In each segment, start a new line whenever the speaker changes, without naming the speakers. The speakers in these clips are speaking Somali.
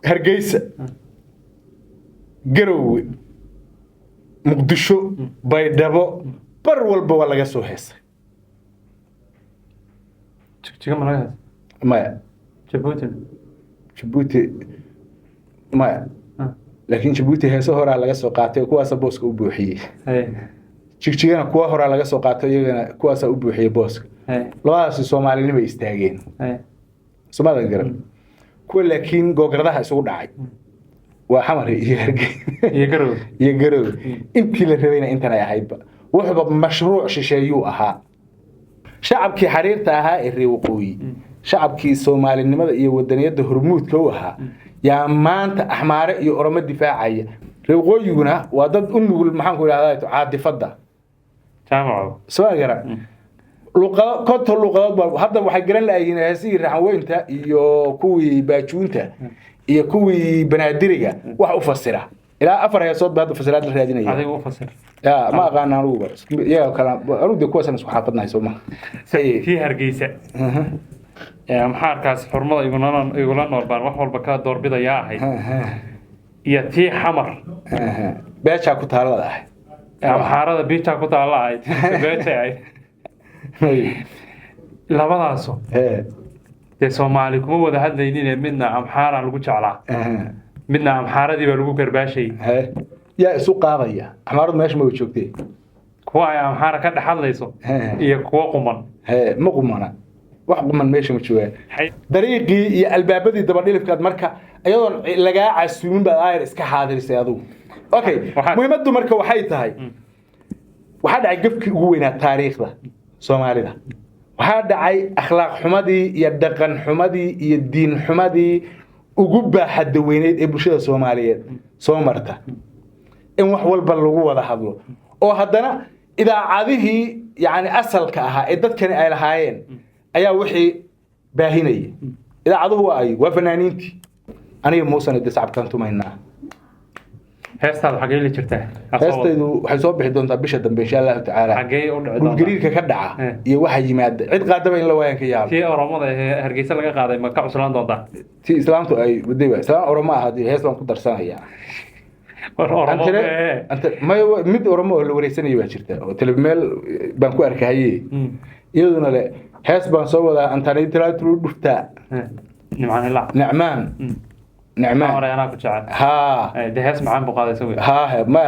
Hargeysa, Garowe, Muqdisho, Baydhabo, bar walba waa laga soo heesay.
Jigjiga ma laga heesay?
Maya.
Jabuuti?
Jabuuti maya. Laakiin Jabuuti heeso horaa laga soo qaatay oo kuwaasa booska u buuxiyey. Jigjigana kuwa horaa laga soo qaatay, iyagana kuwaasaa u buuxiyey booska. Labadaasi Soomaalinimay istaageen. Soomaalida garan kuwa, laakiin googaradaha isugu dhacay waa Xamar iyo Hargeysa
iyo Garowe.
Iyo Garowe. Intii la rabayna intan ay ahaydba, wuxuuba mashruuc shisheeyuu ahaa. Shacabkii xariirta ahaa ee reer waqooyi, shacabkii Soomaalinimada iyo wadaniyadda hormuudka u ahaa, yaa maanta Axmaare iyo Oromo difaacaya. Reer waqooyiguna waa dad u nugul, maxaan ku idhahdaa, caadifadda.
Jaamaco.
Soo garan luqado, 50 luqadood baa hadda waxay garan la'yihiin heesihii Raxanweynta iyo kuwii Baajuunta iyo kuwii Banaadiriga wax u fasira. Ilaa afar heesood ba hadda fasiraad la raadinaya.
Adiga u fasir.
Ya, ma aqaana anugu, iyaga kala anugu dee kuwaasaan isku xaafadnahay, soo ma?
Tii Hargeysa ee "Amxaarkaas xurmada igula nool baan wax walba ka doorbidayaa" ahayd iyo tii Xamar
"Beejaa ku taalada" ahayd.
Ee "Amxaarada biijaa ku taalla" ahayd, beejay ahayd labadaaso. Dee Soomaali kuma wada hadlaynine, midna Amxaaraa lagu jeclaa, midna Amxaaradii baa lagu garbaashayay.
Yaa isu qaadaya? Axmaaradu meesha ma joogtee.
Kuwa ay Amxaara ka dhex hadlayso iyo kuwa quman.
Ma qumana, wax quman meesha ma joogaan. Dariiqii iyo albaabadii dabadhilifkaad marka iyadoon lagaa casuumin baad aayar iska xaadirisay adigu. Okay. Muhiimaddu marka waxay tahay, waxaa dhacay gafkii ugu weynaa taariikhda Soomaalida. Waxaa dhacay akhlaaq xumadii iyo dhaqan xumadii iyo diin xumadii ugu baaxadda weyneyd ee bulshada Soomaaliyeed soo marta, in wax walba lagu wada hadlo oo haddana idaacadihii yani asalka ahaa ee dadkani ay lahaayeen ayaa wixii baahinaya. Idaacaduhu waa ay waa fanaaniintii. Aniga Muusana dee sacabkaan tumaynaa.
Heestaada xagee la jirtaa?
Heestaydu waxay soo bixi doontaa bisha dambe, insha Allahu tacaala.
Xagee u dhici doontaa?
Dhulgariirka ka dhaca iyo waxa yimaada, cid qaadaba in la waayan ka yaabo.
Tii Oromada ee Hargeysa laga qaaday ma ka cuslaan doontaa?
Tii islaamtu ay waday waa islaam Oromo ah, haddii hees baan ku darsanayaa.
War Oromo ee
May, mid Oromo oo la wareysanaya baa jirta oo tele meel baan ku arkahaye. Iyaduna le hees baan soo wadaa, antanitraatru dhuftaa.
Nimcaan Hilaac.
Nicmaan. Nicmaan.
Hore anaa ku jecel.
Haa.
Dee hees macaan buu qaaday isagu.
Haa, ma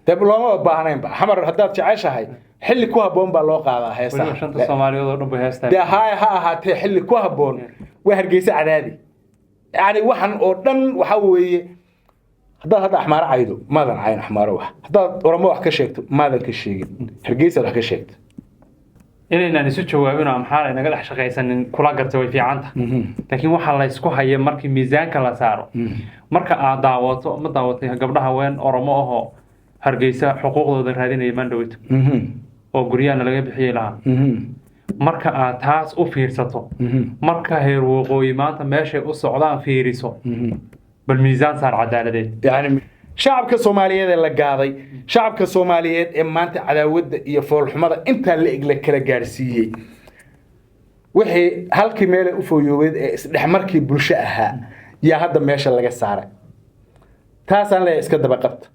dee looma baahnaynba. Xamar haddaad jeceshahay, xilli ku habboon baa loo qaadaa heesaha.
Weliba shanta Soomaaliyood oo dhan bay heestaa.
Dee haa, ha ahaatee xilli ku habboon waa Hargeysa cadaadi. Yani waxan oo dhan waxa weeye, haddaad hadda Axmaaro caydo, maadan cayn Axmaaro wax. Haddaad Oromo wax ka sheegto, maadan ka sheegin. Hargeysaad wax ka sheegto.
Inaynaan isu jawaabin oo Amxaar ay naga dhex shaqaysanin kula garta way fiicanta, laakiin waxaa la isku haya markii miisaanka la saaro, marka aad daawato, ma daawatay gabdhaha haween Oromo ahoo Hargeysa xuquuqdooda raadinaya maandhaweyto oo guryahana laga bixiyey lahaa? Marka aad taas u fiirsato, marka heer waqooyi maanta meeshay u socdaan fiiriso, bal miisaan saar cadaaladeed.
Yani shacabka Soomaaliyeed ee la gaaday, shacabka Soomaaliyeed ee maanta cadaawadda iyo foolxumada intaa la eg la kala gaadhsiiyey, wixii halkii meele u fooyoobeed ee isdhexmarkii bulsho ahaa yaa hadda meesha laga saaray. Taasaan leeyahay iska daba qabta.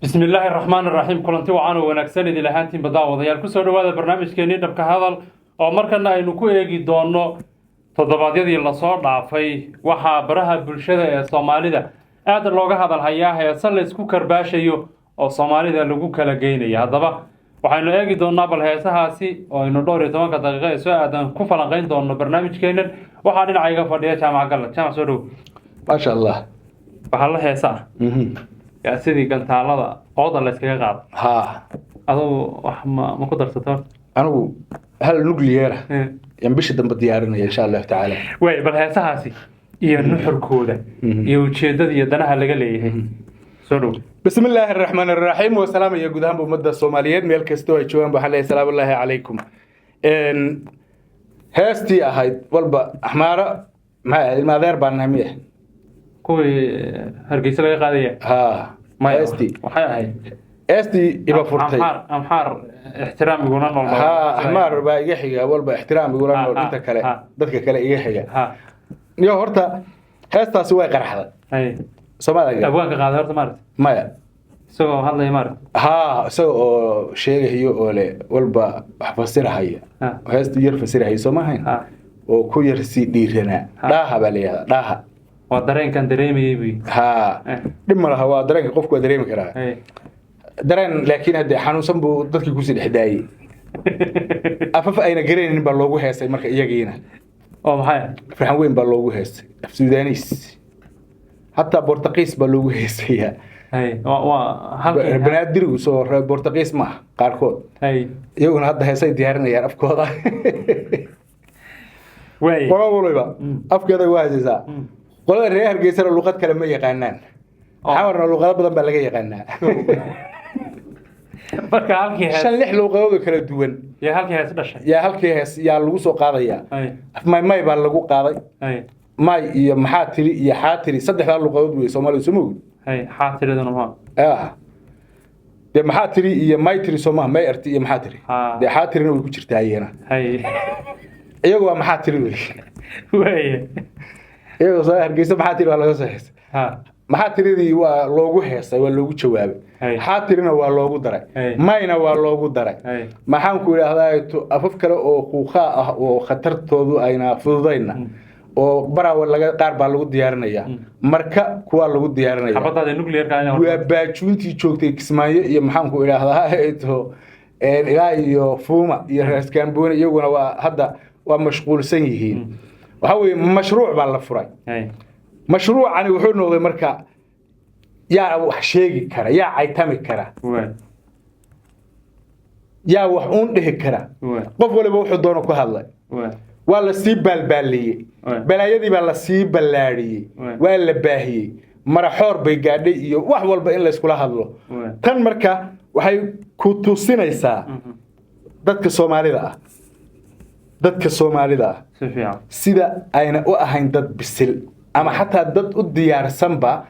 Bismi illaahi raxmaan raxiim. Kulanti wacan oo wanaagsan idil ahaantiinba, daawadayaal. Kusoo dhawaada barnaamijkeenii Dhabka Hadal, oo markana aynu ku eegi doono toddobaadyadii lasoo dhaafay waxaa baraha bulshada ee Soomaalida aad looga hadal hayaa heese la isku karbaashayo oo Soomaalida lagu kala geynaya. Haddaba waxaynu eegi doonaa bal heesahaasi oo aynu dhowr iyo tobanka daqiiqo ee soo aadan ku falanqayn doono barnaamijkeennan. Waxaa dhinaca iga fadhiya Jaamac Galla. Jaamac, soo dhow.
Maasha Allah.
Waxaa la heesa ah yaa sidii gantaalada ooda la iskaga qaado. Adugu wax ma ku darsato horta?
Anigu hal nuclear yaan bisha dambe diyaarinaya, insha Allahu tacaala.
Waay, bal heesahaasi iyo nuxurkooda iyo ujeedada iyo danaha laga leeyahay, soo dhow.
Bismi illaahi araxmaan araxiim. Wasalaam iyo guud ahaanba ummadda Soomaaliyeed meel kastoo ay joogaan waxaan leeyahay salaamu ullaahi calaykum. Heestii ahayd walba Axmaaro, maxay ahayd? Ilma adeer baan nahay miya?
Kuwii Hargeysa laga qaadaya?
Haa.
Maya.
Heestii
Waxay ahayd
heestii iba furtay.
Amxaar ixtiraam igula nool
Haa, Axmaar baa iga xiga, walba ixtiraam igula nool, inta kale dadka kale iga xiga. Iyo horta Heestaasi way qaraxday.
Hay.
Soomaaliga.
Abwaanka qaaday horta maaragta?
Maya.
Isagoo hadlaya maaragta?
Haa, isaga oo sheegahayo oo le walba wax fasirahaya. Heesta yar fasirahaya, soo ma ahayn?
Ha.
Oo ku yar sii dhiiranaa. Dhaaha baa la yihahdaa, dhaaha.
Waa dareenkan dareemayay buu yidhi.
Haa. Dhib ma laha, waa dareenka qofku waa dareemi karaa. Dareen, laakiin haddee xanuunsan buu dadkii kusii dhex daayey. Afaf ayna garanaynin baa loogu heesay marka iyagiina.
Oo maxay?
Farxan weyn baa loogu heestay, af Suudaniis, hataa Bortaqiis baa loogu heesayaa.
Hay, waa halkii.
Banaadirigu soo reer Bortaqiis ma aha qaarkood?
Hay.
Iyaguna hadda heesay diyaarinayaan afkooda.
Waay.
Qolo waliba afkeeda waa heesaysaa. Qolada reer Hargeysana luqad kale ma yaqaanaan. Xamarna luqado badan baa laga yaqaanaa.
Marka halkii hees
Shan lix luuqadood oo kala duwan
yaa halkii hees dhashay.
Yaa halkii hees yaa lagu soo qaadayaa. Af may baa lagu qaaday. May iyo maxaa tiri iyo xaa tiri, saddexdaa luuqadood wey Soomaalidu, soo ma ogid?
Hay, xaa tiriduna ma
Ah. Dee maxaa tiri iyo may tiri, soo maha? May arti iyo maxaa tiri. Dee xaa tirina way ku jirtaa iyana. Iyagu waa maxaa tiri wey.
Waay.
Iyagoo soo Hargeysa maxaa tiri waa laga soo heesay. Maxaa tiridii waa loogu heesay, waa loogu jawaabay. Xaa tirina waa loogu daray. Mayna waa loogu daray. Maxaan ku idhaahdaa, afaf kale oo kuuqaa ah oo khatartoodu ayna fududayna oo baraawa laga qaar baa lagu diyaarinayaa. Marka kuwaa lagu diyaarinaya.
Xabadaada nuclearka ayaa
Waa baajuuntii joogtay Kismaayo iyo maxaan ku idhaahdaa ilaa iyo Fuuma iyo Reer Gaambooni, iyaguna waa hadda waa mashquulsan yihiin. Waxaa weeye mashruuc baa la furay. Mashruucani wuxuu noqday marka yaa wax sheegi kara, yaa caytami kara,
waay
yaa wax uun dhihi kara. Qof waliba wuxuu doono ku hadlay. Waa la sii baalbaaliyey. Balaayadii baa la sii ballaadhiyey. Waa la baahiyey, maraxoor bay gaadhay iyo wax walba in layskula hadlo. Tan marka waxay ku tusinaysaa dadka Soomaalida ah, dadka Soomaalida ah
Si fiican.
sida ayna u ahayn dad bisil ama xataa dad u diyaarsanba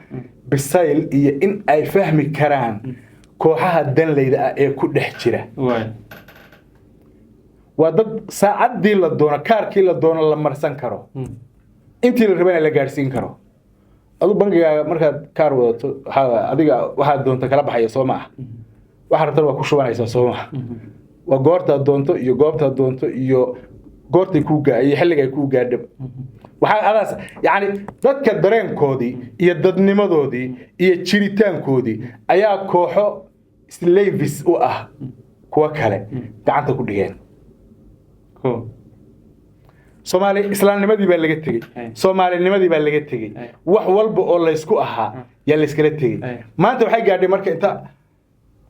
bisayl iyo in ay fahmi karaan kooxaha danleyda ah ee ku dhex jira. Waa dad saacaddii la doono, kaarkii la doono la marsan karo, intii la rabana la gaadhsiin karo. Adu bangigaaga markaad kaar wadato, waxaa adiga waxaad doonto kala baxaya, soo maaha? Waxaad rabtana waa ku shubanaysaa, soo maaha? Waa goortaad doonto iyo goobtaad doonto iyo goortay kuu gaa iyo xilliga ay kuu gaadhaba. Waxaa adaas yacni dadka dareenkoodii iyo dadnimadoodii iyo jiritaankoodii ayaa kooxo slaves u ah kuwa kale gacanta ku dhigeen.
Ko.
Soomaali islaamnimadii baa laga tegey. Soomaalinimadii baa laga tegey. Wax walba oo laysku ahaa yaa layskala tegey. Maanta waxay gaadhay marka inta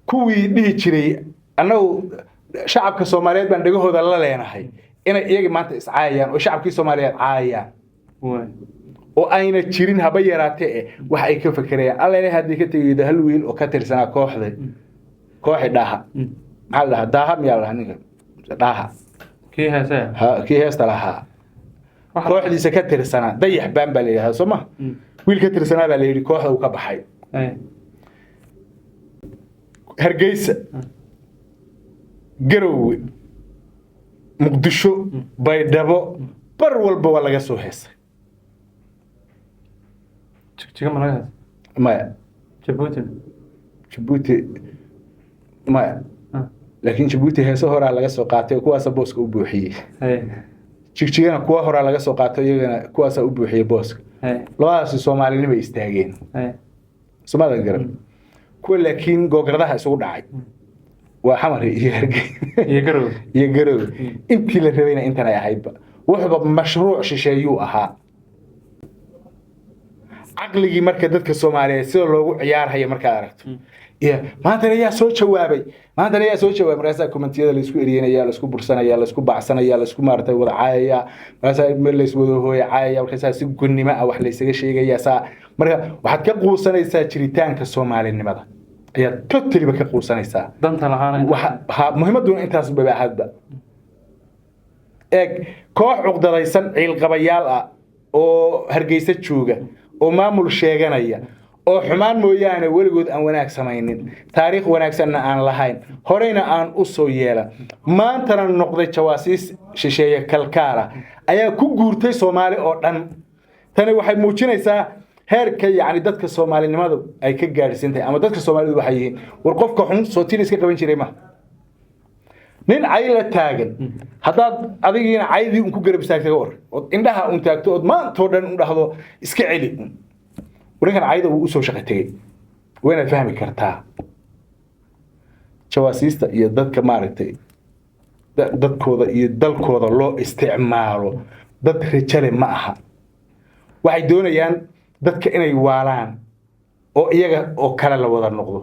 kuwii dhihi jiray annagu shacabka Soomaaliyeed baan dhegahooda la leenahay inay iyagii maanta iscaayayaan oo shacabkii Soomaaliyeed caayayaan oo ayna jirin haba yaraatee eh wax ay ka fekerayaan. Alla ilahay haddii ka tegaydo hal wiil oo ka tirsanaa kooxda kooxi dhaaha. Maxaa la dhahaa, daaha miyaa la dhahaa ninka dhaaha?
Kii heesee?
Ha, kii heesta lahaa kooxdiisa ka tirsanaa, Dayax Baan baa la yidhahdaa, soo ma? Wiil ka tirsanaa baa la yidhi kooxda uu ka baxay. Hargeysa, Garowe, Muqdisho, Baydhabo, bar walba waa laga soo heesay.
Jigjiga ma laga heesay?
Maya.
Jabuuti?
Jabuuti maya. Laakiin Jabuuti heeso horaa laga soo qaatay oo kuwaasa booska u buuxiyey. Jigjigana kuwa horaa laga soo qaatay, iyagana kuwaasaa u buuxiyey booska. Labadaasi Soomaalinimay istaageen. Soomaalida garan kuwa, laakiin googaradaha isugu dhacay waa Xamar iyo Hargeysa
iyo Garowe.
Iyo Garowe. Intii la rabayna intan ay ahaydba wuxuuba mashruuc shisheeyuu ahaa. Caqligii marka dadka Soomaaliyeed sida loogu ciyaarhayo markaad aragto iyo maantana yaa soo jawaabay, maantana yaa soo jawaabay, markaasaa commentiyada laisku eryanaya, laisku bursanaya, laisku baacsanaya, laisku maaragtay wada caayaya, markaasaa meel laiswada hooya caayaya, markaasaa si gunnimo ah wax laysaga sheegaya. Saa marka waxaad ka quusanaysaa jiritaanka Soomaalinimada ayaad totally ba ka quusanaysaa.
Danta lahaana
waxa ha muhiimaduna intaas baba ahaadba. Eeg, koox cuqdadaysan, ciilqabayaal ah oo Hargeysa jooga oo maamul sheeganaya oo xumaan mooyaane weligood aan wanaag samaynin, taariikh wanaagsanna aan lahayn, horeyna aan u soo yeelan, maantana noqday jawaasiis shisheeye kalkaala ayaa ku guurtay Soomaali oo dhan. Tani waxay muujinaysaa heerka yacni dadka soomaalinimadu ay ka gaadhsiin tahay, ama dadka soomaalidu waxay yihiin. War qofka xun sootiin iska qaban jiray ma nin cay la taagan. Haddaad adigiina caydii un ku garab istaagtay, war ood indhaha un taagto, ood maantoo dhan un dhahdo iska celi un, ninkan cayda wuu usoo shaqo tegey. Waynaad fahmi kartaa jawaasiista iyo dadka maaragtay dadkooda iyo dalkooda loo isticmaalo dad rajale ma aha. Waxay doonayaan dadka inay waalaan oo iyaga oo kale la wada noqdo,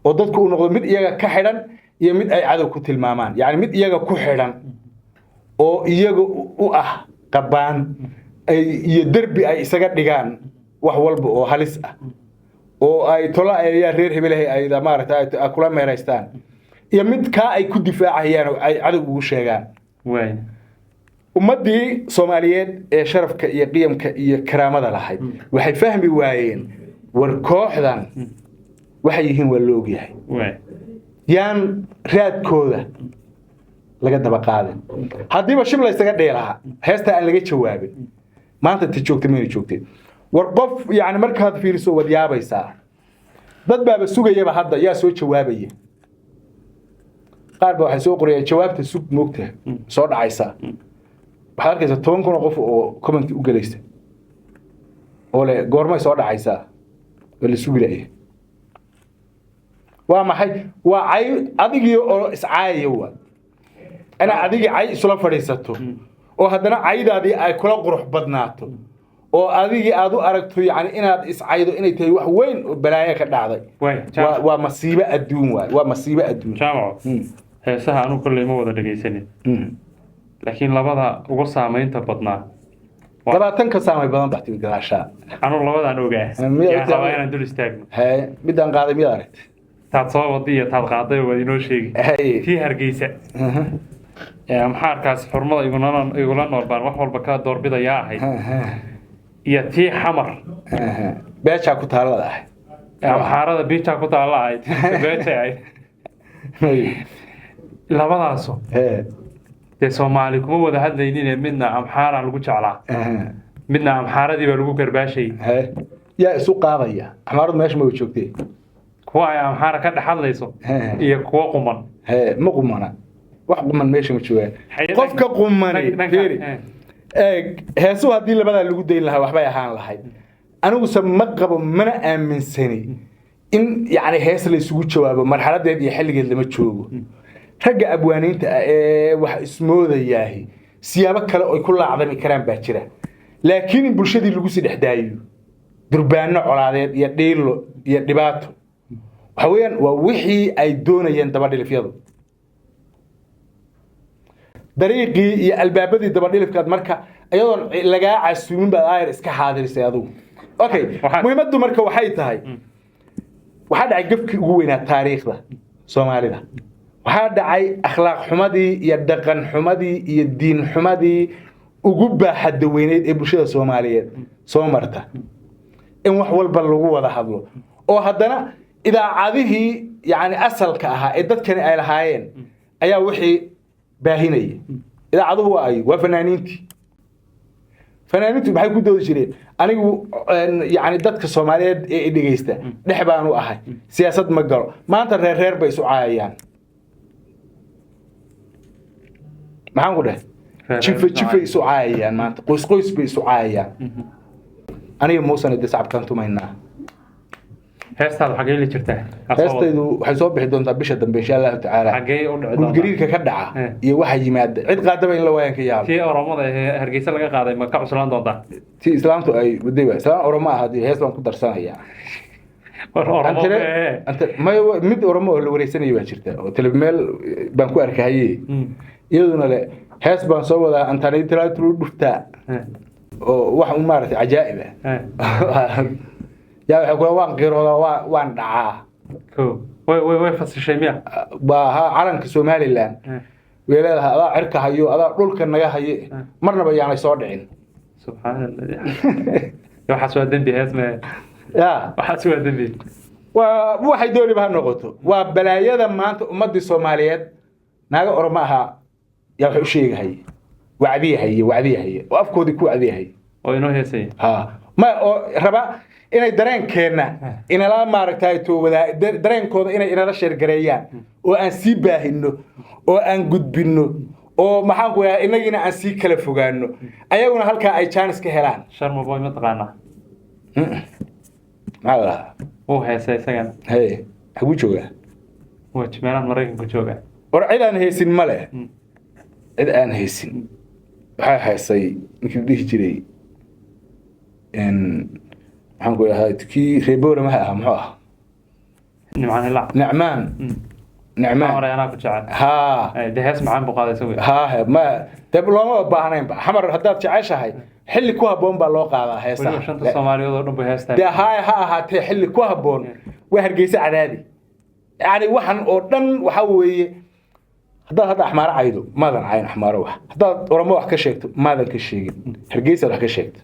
oo dadku uu noqdo mid iyaga ka xidhan iyo mid ay cadow ku tilmaamaan, yacni mid iyaga ku xidhan oo iyaga u ah qabaan ay iyo derbi ay isaga dhigaan wax walba oo halis ah, oo ay tola ayaa reer hebelahay ay maaragtay ay kula meeraystaan, iyo mid kaa ay ku difaacayaan oo ay cadow ugu sheegaan. Ummaddii soomaaliyeed ee sharafka iyo qiyamka iyo karaamada lahayd waxay fahmi waayeen, war kooxdan waxay yihiin waa la ogyahay, yaan raadkooda laga daba qaadin. Haddiiba shib la ysaga dhihi lahaa heestaa aan laga jawaabin, maanta ta joogta mayna joogteen. War qof yani markaad fiiriso waad yaabaysaa. Dad baaba sugayaba hadda yaa soo jawaabaya. Qaar ba waxay soo qorayaan jawaabta sug, moogta soo dhacaysaa. Waxaad arkaysaa 10,000 oo qof oo comment u gelaysa oo le goormay soo dhacaysaa oo la sugi la'yahay. Waa maxay? Waa cay adigii oo iscaayaya. Waa ina adigii cay isula fadhiisato oo haddana caydaadii ay kula qurux badnaato, oo adigii aad u aragto yani inaad iscaydo inay tahay wax weyn oo balaayo ka dhacday. Waa masiibo adduun waay, waa masiibo adduun.
Jaamaco, heesaha anugu kolley ma wada dhegaysanin, laakiin labada ugu saamaynta badnaa
20 ka saamay badan baa timid gadaashaa.
Anugu labadaan ogaa. Yaan rabaa inaan dul istaagno.
Haye, midaan qaaday miyaad aragtay?
Taad soo wadi iyo taad qaaday waad inoo sheegi. Tii Hargeysa maxaarkaas xurmada igula nool baan wax walba ka doorbidayaa ahayd, iyo tii Xamar.
Beejaa ku taalada ahayd.
Amxaarada biijaa ku taalla ahayd, beejay ahayd labadaaso. Dee Soomaali kuma wada hadlaynine, midna amxaaraa lagu jeclaa, midna amxaaradii baa lagu garbaashayay.
Yaa isu qaadaya? Axmaaradu meesha ma joogtee.
Kuwa ay amxaara ka dhex hadlayso iyo kuwa quman.
Ma qumana, wax quman meesha ma joogaan. Qofka qumani fiiri, eeg, heesuhu haddii labadaa lagu dayn lahaa waxbay ahaan lahayd. Aniguse ma qabo, mana aaminsani in yacni hees la isugu jawaabo. Marxaladeed iyo xilligeed lama joogo. Ragga abwaaniinta ah ee wax ismoodayaahi siyaabo kale oy ku laacdami karaan baa jira, laakiin in bulshadii lagu sii dhex daayo durbaano colaadeed iyo dhiilo iyo dhibaato waxa weeyaan waa wixii ay doonayeen dabadhilifyadu. Dariiqii iyo albaabadii dabadhilifkaad marka iyadoon lagaa casuumin baad aayar iska xaadirisay adigu. Okay, muhiimaddu marka waxay tahay, waxaa dhacay gafkii ugu weynaa taariikhda soomaalida. Waxaa dhacay akhlaaq xumadii iyo dhaqan xumadii iyo diin xumadii ugu baaxadda weyneyd ee bulshada soomaaliyeed soo marta, in wax walba lagu wada hadlo oo haddana idaacadihii yani asalka ahaa ee dadkani ay lahaayeen ayaa wixii baahinaya. Idaacaduhu waa ay waa fanaaniintii. Fanaaniintu maxay ku doodi jireen? Anigu yani dadka soomaaliyeed ee i dhegeysta dhex baanu ahay, siyaasad ma galo. Maanta reer reer bay isu caayayaan. Maxaan ku dhahay? Jife jife isu caayayaan maanta, qoys qoys bay isu caayayaan. Aniga muusana dee sacabkaan tumaynaa.
Heestaadu xaggee la jirtaa?
Heestaydu waxay soo bixi doontaa bisha dambe, insha allahu tacaala.
Xaggee u dhici doontaa?
Dhulgariirka ka dhaca iyo waxa yimaada cid qaadaba in la waayan ka yaabo.
Tii oromada ee Hargeysa laga qaaday ma ka cuslaan doontaa?
Tii islaamtu ay waday waa islaan oromo ah, haddii hees baan ku darsanayaa.
War oromo ee
Maya, mid oromo oo la wareysanaya baa jirta oo tele meel baan ku arkahaye, iyaduna le hees baan soo wadaa antanitratru dhuftaa oo wax un maaragtay cajaa'ib ah. Yaa waxay kula waan qiroodaa, waan dhacaa.
Ko way fasishay miya?
Waa ha, calanka Somaliland way leedahay, adaa cirka hayo, adaa dhulka naga haye, marnaba yaanay soo dhicin.
Subxaan allah, waxaas waa dembi, hees mee?
Ya.
Waxaas waa dembi.
Waa waxay dooniba ha noqoto, waa balaayada maanta ummadii soomaaliyeed. Naaga oromo ahaa yaa waxay u sheegahaye, wacdiyahaye, wacdiyahaye oo afkoodii ku wacdiyahaye.
Oo inoo heesaya.
Ha, ma oo raba inay dareenkeenna inala maaragtay to wadaa dareenkooda inay inala sheergareeyaan oo aan sii baahino oo aan gudbinno oo maxaan ku idhaha innagiina aan sii kala fogaano, ayaguna halkaa ay jaanis ka helaan.
Sharma Boy ma taqaanaa?
Maxaa la dhahaa?
Wuu heesay isagana.
Haye, xaguu joogaa?
Waa meelahan Maraykanku jooga.
War cid aan haysin ma leh. Cid aan haysin waxaa haysay ninkii la dhihi jiray maxaan ku idhahaa, kii reebooramaha ah, muxuu ah?
Nimcaan Hilaac.
Nacmaan. Nacmaan.
Xamar anaa ku jecel.
Haa.
Dee hees macaan buu qaaday isagu.
Haa, ma dee looma baahnaynba. Xamar haddaad jeceshahay, xilli ku habboon baa loo qaadaa
Weliba
heesaha.
shanta Soomaaliyood oo dhan buu heestaa.
Dee haa, ha ahaatee xilli ku habboon waa Hargeysa cadaadi. Yacni waxan oo dhan waxaa weeye, haddaad hadda Axmaaro caydo, maadan cayn Axmaaro wax. Haddaad Oromo wax ka sheegto, maadan ka sheegin. Hargeysaad wax ka sheegto.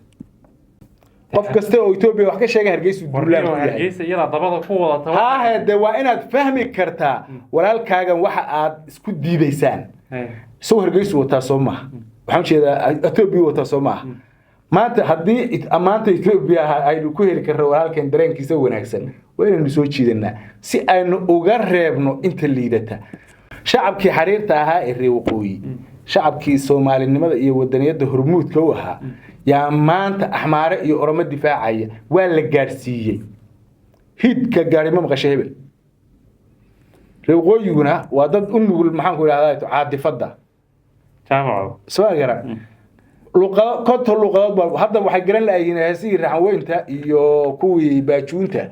Qof kasta oo Etoobiya wax ka sheegay, Hargeysu duulaan ku yahay.
Hargeysa iyadaa dabada ku wadata.
Haahe, dee waa inaad fahmi kartaa walaalkaagan waxa aad isku diidaysaan. Isagoo Hargeysu wataa soo maaha, waxaan ujeedaa Etoobiya wataa soo maaha. Maanta haddii maanta Etoobiya aynu ku heli karno walaalkan dareenkiisa wanaagsan, waa inaynu soo jiidanaa si aynu uga reebno inta liidata. Shacabkii xariirta ahaa ee reer waqooyi, shacabkii soomaalinimada iyo wadaniyadda hormuudka u ahaa, yaa maanta Axmaare iyo Oromo difaacaya. Waa la gaadhsiiyey hidka gaari. Ma maqashay hebel? Reer waqooyiguna waa dad u nugul, maxaan ku idhahdaa, caadifadda.
Jaamaco.
Soo garan luqado, 50 luqadood baa hadda waxay garan laayihiin heesihii Raxanweynta iyo kuwii Baajuunta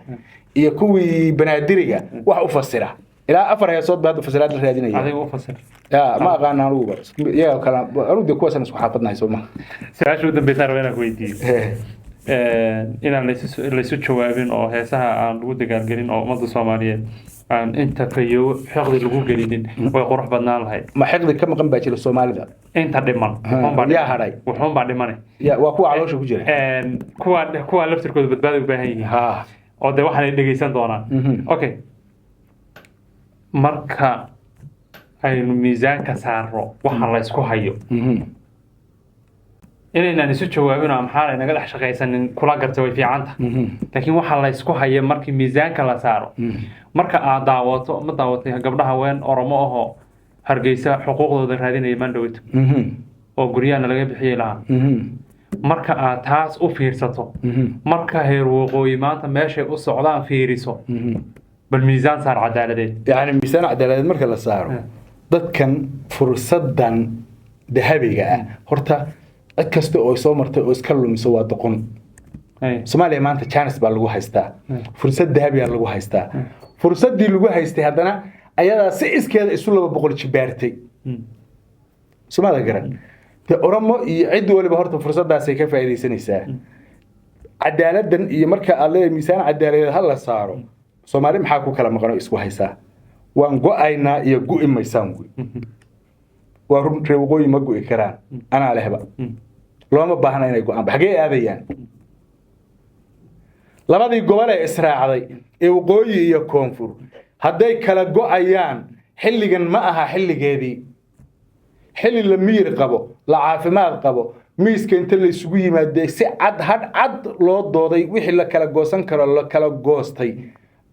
iyo kuwii Banaadiriga wax u fasira. Ilaa afar heesood baa hadda fasiraad la raadinaya.
Adiga u fasir.
Ya, ma aqaana anuguba iyaga kala. Anugu dee kuwaasaan isku xaafadnahay, soo ma?
Su-aasha u dambeysaan raba inaan ku weydiiyo, inaan laysu jawaabin oo heesaha aan lagu dagaalgelin oo ummadda Soomaaliyeed aan inta fayo xoqdi lagu gelinin, way qurux badnaan lahayd.
Ma xiqdi ka maqan baa jira Soomaalida?
Inta dhiman wuxuun baa
Yaa
dhiman.
hadhay.
Wuxuun baa dhimane.
Ya, waa kuwa caloosha ku jira.
Kuwa laftirkooda badbaadi u baahan yihiin oo de waxaanay dhegeysan doonaan. Okay, marka aynu miisaanka saarno waxa la isku hayo, inaynaan isu jawaabin oo Amxaar ay naga dhex shaqaysanin kula garta way fiicanta, laakiin waxa la isku haya markii miisaanka la saaro, marka aad daawato, ma daawatay gabdhaha haween Oromo ahoo Hargeysa xuquuqdooda raadinaya maandhowito oo guryahana laga bixiyey lahaa? Marka aad taas u fiirsato, marka heer waqooyi maanta meeshay u socdaan fiiriso, bal miisaan saar cadaaladeed.
Yani miisaan cadaaladeed marka la saaro, dadkan fursadan dahabiga ah horta cid kasta oo soo martay oo iska lumiso waa doqon. Soomaaliya maanta chance baa lagu haystaa, fursad dahabiyaa lagu haystaa. Fursaddii lagu haystay haddana ayadaa si iskeeda isu 200 jibaartay. Soomaalia garan de Oromo iyo cid waliba horta fursadaasay ka faa'iidaysanaysaa. Cadaaladan iyo marka aad leedahay miisaan cadaaladeed ha la saaro, Soomaali maxaa ku kala maqan oo isku haysaa? Waan go-aynaa iyo gu'i maysaan wey. Waa run, reer waqooyi ma gu'i karaan, anaa lehba. Looma baahna inay go-aanba. Xaggee aadayaan labadii gobol ee israacday ee waqooyi iyo koonfur? Hadday kala go-ayaan, xilligan ma aha xilligeedii. Xilli la miyir qabo, la caafimaad qabo, miiska inta la isugu yimaadee si cad hadh cad loo dooday, wixii la kala goosan karo la kala goostay,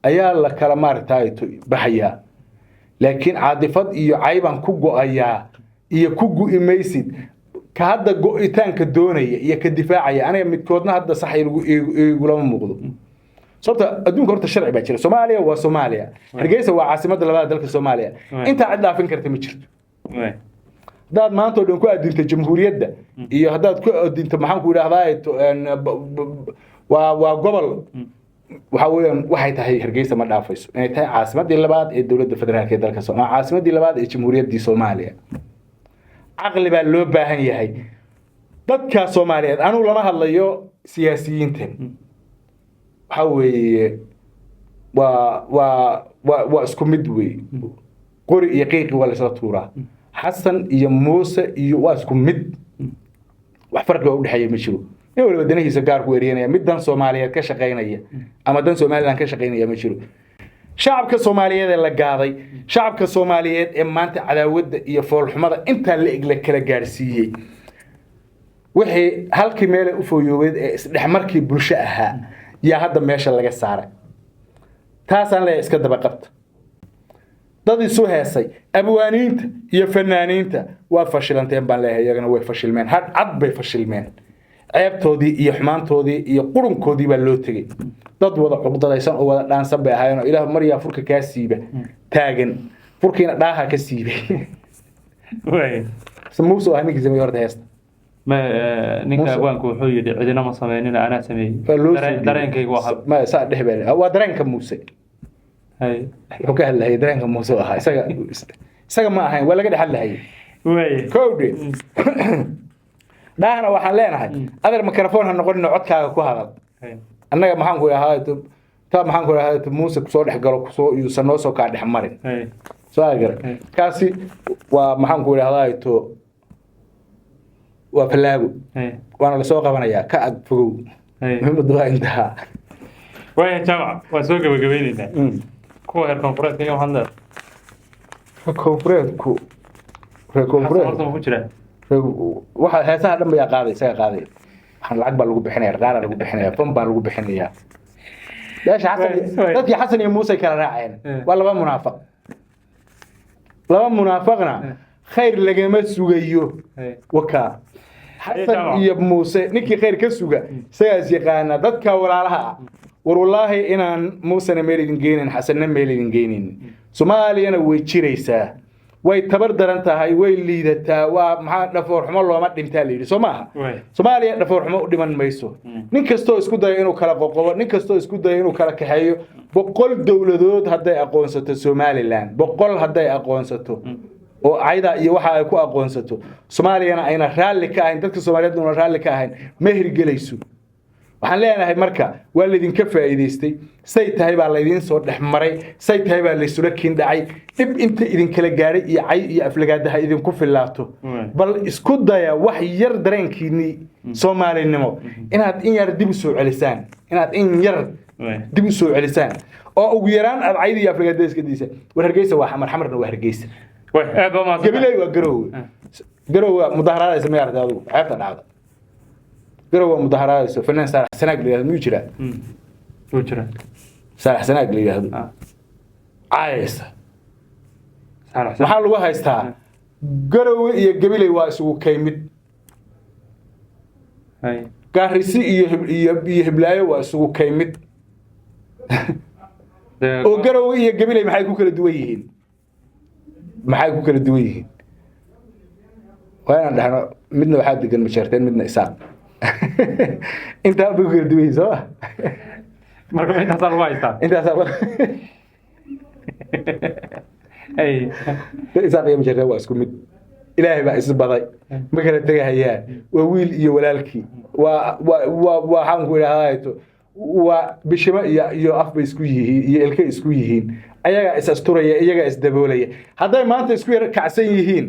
ayaa la kala maaragtay baxayaa. Laakiin caadifad iyo caybaan ku go-ayaa iyo ku gu'i maysid, ka hadda go-itaanka doonaya iyo ka difaacaya, aniga midkoodna hadda sax igulama muuqdo. Sababta adduunka horta sharci baa jira. Soomaaliya waa Soomaaliya, Hargeysa waa caasimadda labaad dalka Soomaaliya. Intaa cid dhaafin karta ma jirto. Haddaad maanta oo dhan ku adinto jamhuuriyadda iyo haddaad ku adinto, maxaan ku idhahdaa, waa gobol, waxa weeyaan waxay tahay Hargeysa ma dhaafayso inay tahay caasimadii labaad ee dowladda federaalka ee dalka Soomaaliya, caasimadii labaad ee jamhuuriyaddii Soomaaliya. Caqli baa loo baahan yahay dadka Soomaaliyeed. Anugu lama hadlayo siyaasiyiintan. Waxa weeye waa isku mid wey, qori iyo qiiqi waa laisla tuuraa. Xasan iyo Muuse iyo waa isku mid, wax farqiga u dhexeeya ma jiro. Nin waliba danahiisa gaar ku eryanaya. Mid dan Soomaaliyeed ka shaqaynaya ama dan Somaliland ka shaqaynaya ma jiro. Shacabka Soomaaliyeed ee la gaaday, shacabka Soomaaliyeed ee maanta cadaawadda iyo foolxumada intaa la eg la kala gaadhsiiyey. Wixii halkii meele u fooyoobeed ee isdhexmarkii bulsho ahaa yaa hadda meesha laga saaray. Taasaan leeyahay iska daba qabta. Dad isu heesay, abwaaniinta iyo fanaaniinta, waad fashilanteen baan leeyahay. Iyagana way fashilmeen, had cad bay fashilmeen. Ceebtoodii iyo xumaantoodii iyo qurunkoodii baa loo tegey. Dad wada cuqdadaysan oo wada dhaansan bay ahaayeen, oo Ilaah maryaa furka kaa siiba taagan, furkiina dhaaha ka siibay. Se Muuse ahaa ninkii sameeyey horta heesta?
Ma ninka
Muuse.
Abwaanku wuxuu yidhi cidina ma sameynina, anaa sameeyey.
Waa loo soo dhiibay.
Dareenkaygu waa
Ma saa dhex baa waa dareenka Muuse. Wuxuu ka hadlahayay dareenka Muuse u ahaa. Isaga ma ahayn, waa laga dhex hadlahayay. Kowdhe, dhaahna waxaan leenahay, adeer, mikrofon ha noqonina, codkaaga ku hadal. Annaga maxaan ku idhaahdaa, ta maxaan ku idhaahdaa, Muuse kusoo dhex galo, kusoo yuusan noo soo kaa dhex marin. Soo agara. Kaasi waa maxaan ku idhahdaa, to waa falaago. Waana lasoo qabanayaa, ka ag fogow. Muhiimaddu waa intaa.
Waaya Jaamac, waan soo gabagabeyneynaa. Kuwa reer koonfureedka iyo waxaad leedahay?
Koonfureedku, reer
Xasan
koonfureed
horta ma ku jiraa?
Waxa heesaha dhan bayaa qaaday, isaga qaaday. Waxaan lacag baa lagu bixinaya, dhaqaalaa lagu bixinaya, fan baa lagu bixinaya. Meesha Xasan
Waay.
Dadkii Xasan iyo Muuse kala raaceen. Waa laba munaafaq, laba munaafaqna khayr lagama sugayo. Wakaa Xasan
Jaamac.
iyo Muuse, ninkii khayr ka suga isagaas yaqaana. Dadka walaalaha ah, war wallaahi inaan Muusena meel idin geynin, Xasanna meel idin geynin. Soomaaliyana way jiraysaa, way tabar daran tahay, way liidataa. Waa maxaa dhafoor xumo looma dhintaa la yidhi, soo maaha? Soomaaliya dhafoor xumo u dhiman mayso. Nin kastoo isku dayo inuu kala qoqobo, nin kastoo isku dayo inuu kala kaxeeyo, 100 dowladood hadday aqoonsato Somaliland, 100 hadday aqoonsato oo cayda iyo waxa ay ku aqoonsato, Soomaaliyana ayna raalli ka ahayn, dadka Soomaaliyeedna una raalli ka ahayn, ma hirgelayso. Waxaan leenahay marka waa laydinka faa'iidaystay. Say tahay baa laydiin soo dhex maray, say tahay baa laysula kiin dhacay. Dhib inta idinkala gaadhay iyo cay iyo aflagaadaha idinku filaato. Bal isku daya wax yar dareenkiinii Soomaalinimo inaad in yar dib u soo celisaan, inaad in yar dib u soo celisaan oo ugu yaraan aad cayda iyo aflagaadada iska diisa. War Hargeysa waa Xamar, Xamarna waa Hargeysa.
Way, aad baa mahadsan.
Gabiley waa Garowe. Garowe mudaharaadaysa ma aragtay adigu? Ceebta dhacda Garowe mudaharaadayso. Fanaan Saalax Sanaag la yidhahdo miyuu jiraa?
Wuu jiraa.
Saalax Sanaag la yidhahdo caayaysa. Maxaa lagu haystaa? Garowe iyo Gabiley waa isugu kaymid. Gaarisi iyo iyo Hiblaayo waa isugu kaymid. Oo Garowe iyo Gabiley maxay ku kala duwan yihiin? Maxay ku kala duwan yihiin? Waa inaan dhahno midna waxaa degan Majeerteen, midna Isaaq. Intaa bay ku kala duwan yihiin, soo ma?
Marka intaasaa lagu haystaa?
Intaasaa. Isaaq iyo Majeerteen waa isku mid. Ilaahay baa isbaday, ma kala tegahayaan. Waa wiil iyo walaalkii, waa waxaan ku idhahdaa, waa bishimo iyo af bay isku yihiin iyo ilka isku yihiin. Ayagaa is asturaya, iyagaa isdaboolaya. Hadday maanta isku yar kacsan yihiin,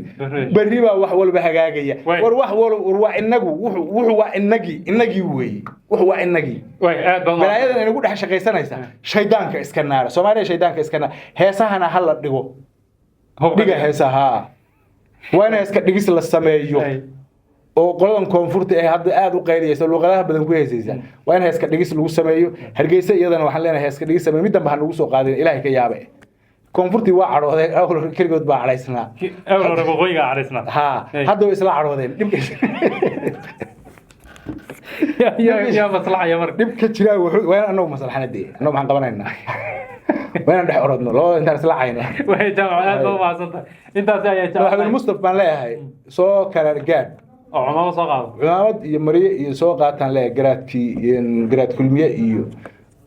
berri baa wax walba hagaagaya. War wax walba, war waa inagu, wuxuu waa inagii weeye, wuxuu waa inagii. Balaayadan inagu dhex shaqaysanaysa, shaydaanka iska naara. Soomaaliya shaydaanka iska naara. Heesahana ha la dhigo, dhiga heesaha. Waa in heeska dhigis la sameeyo oo qoladan koonfurta ee hadda aada u qayliyaysa, luqadaha badan ku heesaysa, waa in heeska dhigis lagu sameeyo. Hargeysa iyadana waxaan leenahay heeska dhigis sameeyo. Mid dambe ha nagu soo qaadin, Ilaahay ka yaabe. Koonfurtii waa cadhoodeen, awal keligood baa cadhaysnaa.
Awal hore waqooyiga cadhaysnaa.
Ha, hadda way isla cadhoodeen. Dhibka
Yaa maslaxaya marka?
Dhibka jiraa wuxuu waa in annagu maslaxana dee. Annagu maxaan qabanaynaa? Waa inaan dhex orodno labada intaan isla cayno.
Way Jaamac, aad baa umahadsantahay. Intaasi ayaa
Madaxweyne
jeclahay.
Mustaf baan leeyahay, soo karaar gaadh.
Oo cumaamo soo qaado.
Cumaamad iyo maryo iyo soo qaataan leeyahay. Garaadkii iyo Garaad Kulmiye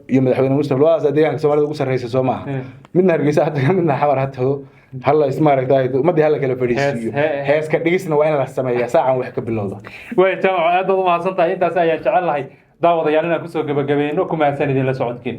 iyo madaxweyne Mustaf, labadaas deegaanka Soomaalida ugu sarreysa, soo maaha? Midna Hargeysa ha tago, midna Xamar ha tago. Hala ismaaragtaay, ummaddii hala kala fadhiisiiyo. Heeska dhigisna waa in la sameeyaa saacan wax ka bilowda.
Way Jaamac, aad baad umahadsantahay. Intaasi ayaan jecel lahay daawadayaal inaan kusoo gebagabayno. Ku mahadsan idinla socodkiin.